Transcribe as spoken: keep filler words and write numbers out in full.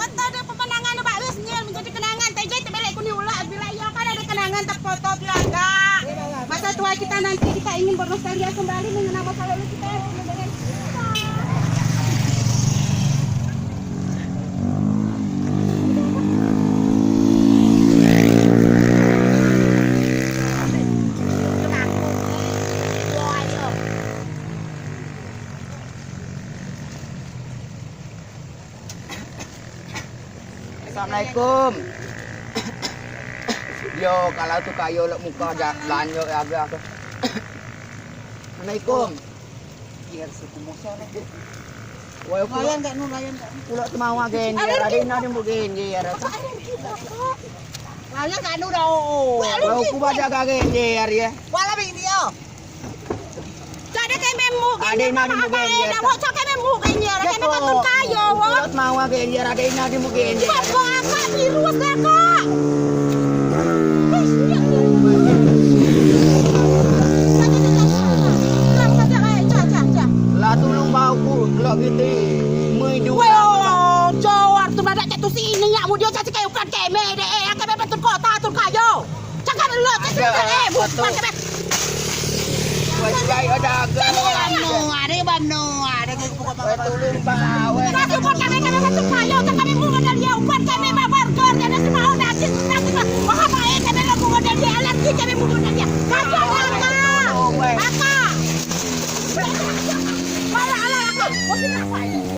Foto de pemandangan bak wis nyel menjadi kenangan. Tejai tebelek kuni ulah bila iya kan ada kenangan terfoto belagak. Masa tua kita nanti kita ingin bernostalgia kembali mengenang masa lalu kita. Assalamualaikum. Yo, kalau tu kayo lok muka ja-, belanjo ya, agak aku. Assalamualaikum. Biar suku Musa lah. Wah, aku layan gak nu, layan gak nu? Pulo temawa genjer, ada yang ada mau genjer. Layan gak nu dah, oh. Wah, aku baca gak genjer ya. Wala bing dia. Cak de keme muk genjer, ade nadi muk genjer. Dak wak cak keme muk genjer, keme katun kayo wak. Mau genjer, ade nadi muk genjer. Kok kok akak virus dah kak. Lah tulung bau ku lok giti. Mui dua. Wah, jawar tu madak cak tu sini nyak mudio cak si kayu kan keme de, eh, keme betul kota tu kayo. Cakap dulu, cakap dulu, eh, bukan kami. Wajai ada agak. Bano, ada bano, ada ke buka apa? Tulung bawa. Masuk pun kami, kami masuk kayo, cakap kami bunga dahlia, bukan kami babar gor, dan semua udah habis, nanti mah, wah, baik, kami lo bunga dahlia, alergi kami bunga dahlia. Kayo,